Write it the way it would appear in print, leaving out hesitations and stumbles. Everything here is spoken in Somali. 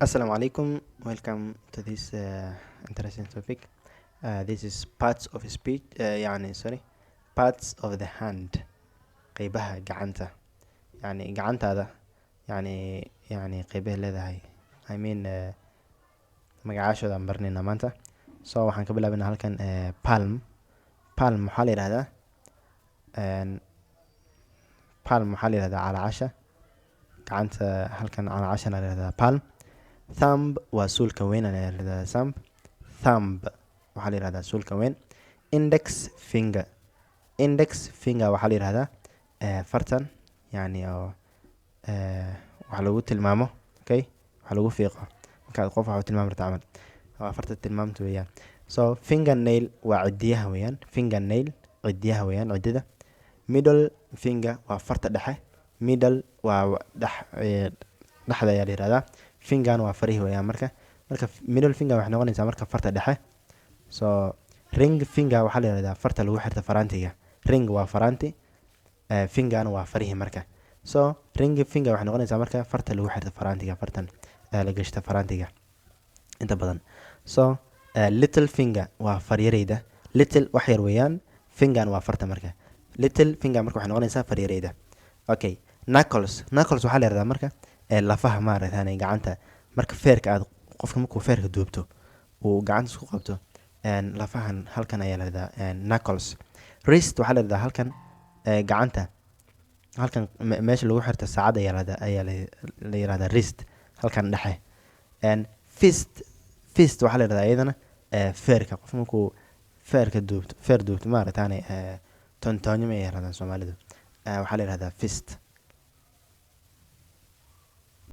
Assalamu alaikum. Welcome to this interesting topic. This is parts of speech, يعني sorry, parts of the hand. Qeybaha gacanta. Yani gacantaada yani qeybaha leedahay. I mean magacaashooda aan baranayna maanta. So waxaan ka bilaabaynaa halkan palm. Palm waxaa la yidhahdaa palm waxaa la yidhahdaa calaacasha. Gacanta halkan calaacashana la yidhahdaa palm. Thumb waa suulka weyn ayaa la yidhahdaa thumb. Thumb waxaa la yidhahdaa suulka weyn. Index finger. Index finger waxaa la yidhahdaa fartan yani oo wax lagu tilmaamo, okay, wax lagu fiiqo markaad qof wax u tilmaami rabto camal, waa farta tilmaamta weeyaan. So finger nail waa cidiyaha weeyaan. Finger nail cidiyaha weeyaan, cidida. Middle finger waa farta dhexe. Middle waa dhex, dhexda ayaa la yidhahdaa. Fingerna waa farihi weeyaan. Marka middle finger waxay noqonaysaa marka farta dhexe. So ring finger waxaa la yidhahdaa farta lagu xirta faraantiga. Ring waa faraanti, fingerna waa farihi marka. So ring finger waxay noqonaysaa marka farta lagu xirta faraantiga, fartan la gashta faraantiga inta badan. So little finger waa faryareyda. Little wax yar weeyaan, fingerna waa farta. Marka little finger marka waxay noqonaysaa faryareyda. Okay, knuckles. Knuckles waxaa la yidhahdaa marka lafaha maaragtay gacanta. Marka feerka aad qofka markuu feerka duubto uu gacanta isku qabto, lafahan halkan ayaa la yidhahdaa knuckles. Wrist waxaa la yidhahdaa halkan gacanta halkan meesha lagu xirto saacadda ayaa la ayaa la yidhahdaa wrist, halkan dhexe. Fist. Fist waxaa la yidhahdaa iyadana feerka. Qof markuu feerka duubto, feer duubto maaragtaane, toontoonyo ma yirahdaan Soomaalidu, waxaa la yidhahdaa fist.